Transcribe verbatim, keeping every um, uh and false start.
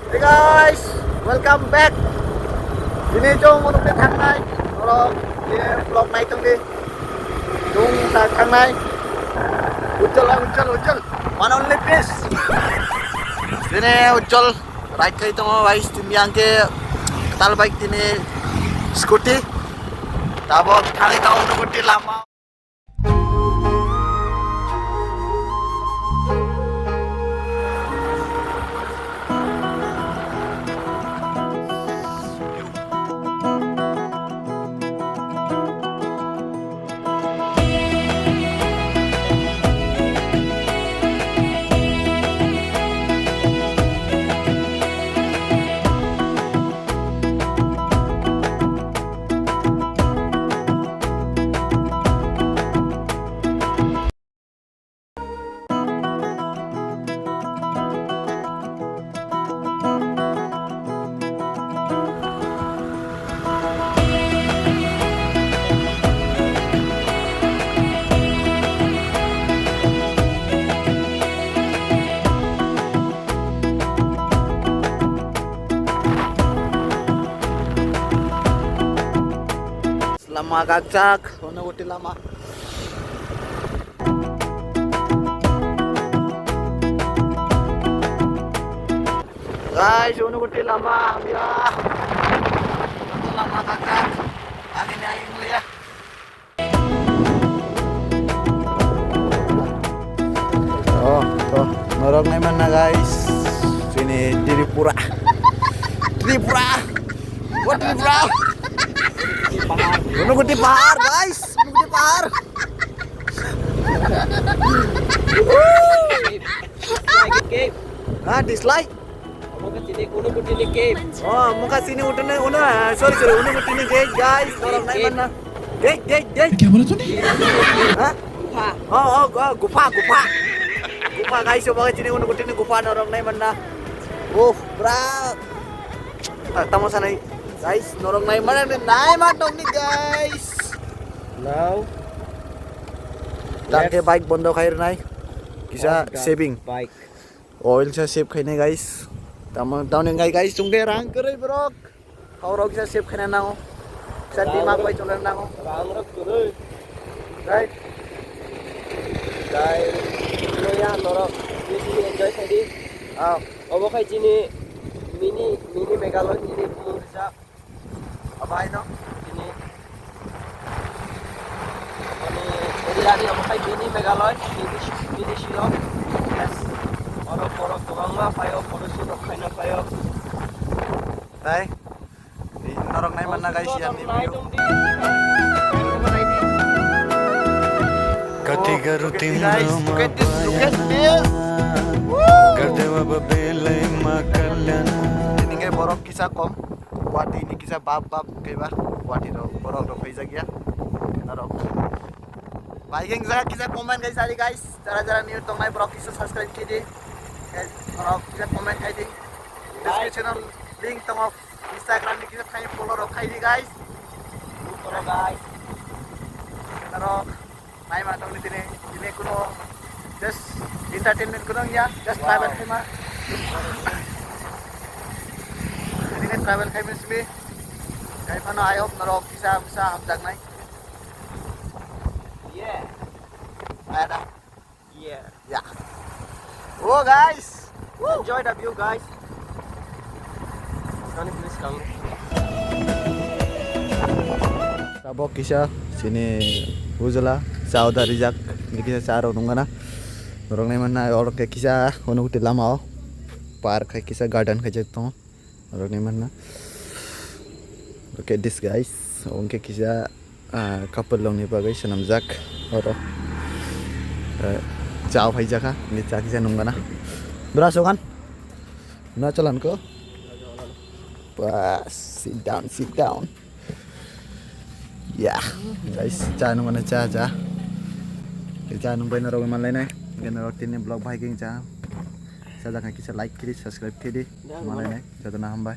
Hey guys, welcome back. Ini chong unuk ni thangnai, oro ini vlog nai tong di. Chong tak thangnai. Ujjal, ujjal, ujjal. One only piece. Ini ujjal. Ride khai tongo guys, tini ang khe kwtal bike tini scooty. Tabok thangwi tongo scooty lama. Lama gakjak, ono goti lama. Guys, ono goti lama, ya. Lama gakjak. Agini agini ya. Oh, to, norok nai manna guys. Sini Tripura. Tripura. What Tripura? Gunung Putih Pahar, guys. Gunung Putih Pahar. Dislike, dislike. Ha, dislike. Omo khe chini Gunung Putih ni cave. Oh, omo khe chini Gunung Putih ni, Gunung, ah, sorry, sorry, Gunung Putih ni cave, guys. Norok nai manna. Cave, cave, cave. Kya bola tune? Ha? Gufa. Oh, oh, oh, gufa, gufa. Gufa, guys, omo khe chini Gunung Putih ni gufa norok nai manna. Oh, pura. Ta-, tamo sanai, guys, norok nai manna, nai ma tong ni, guys. Now, tangke let's bike bondo khai rwnai. Kisa off the saving. Bike. Oil sa save khainai, guys. Tamo, tamni hwnkhe, guys, chwngkhe rang kwrwi borok. Khorok kisa save khaina nango. Kisa rang dima rok, bai chwlai nango. Rang rok kwrwi. Right? Dai, loya norok. Bisi enjoy khaidi. Oh. Obo khai chini mini, mini Meghalaya, mini bumung rijak. Abai no, ini. Ani, area ni omo khai mini Meghalaya, mini, mini Shillong. Yes. Oro borok kwbangma phaio, photoshoot rok khaina phaio. Tai, norok nai manna guys, yani view. Kati garu guys, look at this, look at this. Woo! Gardewa ba belai ma kalyan. Ini kayak borok kisa kom. Guwahati ni kisa bab bab kaiba Guwahati rok borok rok phaijakya norok. Bai khe jaga kisa comment khai sadi guys, jara jara new tongnai borok kisa subscribe khaidi, guys, borok kisa comment khaidi, description o link tongo, Instagram ni kisa khai follow rok khaidi guys, follow guys, norok. Nai ma tongni tini, tini kuno just entertainment kuno ya, just travel khaima. Tini travel khaima simi. Kaiphano I hope norok kisa kisa hamjaknai. Yeah. Ada. Yeah. Ya. Oh guys. Enjoy the view, guys. Kani please come. Tabok kisa sini ujla cha order rijak, ni kisa cha rok nungana. Norok nai manna oro khe kisa Gunung Putih lama o park hai kisa garden khai jak tongo. Norok nai manna. Look at this guys. Omo khe kisa Ah, couple rokni bagwi swnamjak oro. Eh, cha phaijakha, ni cha kisa nungana. Bra sogan? Na chalan ko? Bas, sit down, sit down. Yeah, guys, cha nungana cha, cha. Cha nungbai norok manlainai. Norok tini vlog bahai khe cha. Sajak kisa like khidi, subscribe khidi. Manlainai. Jotono hambai.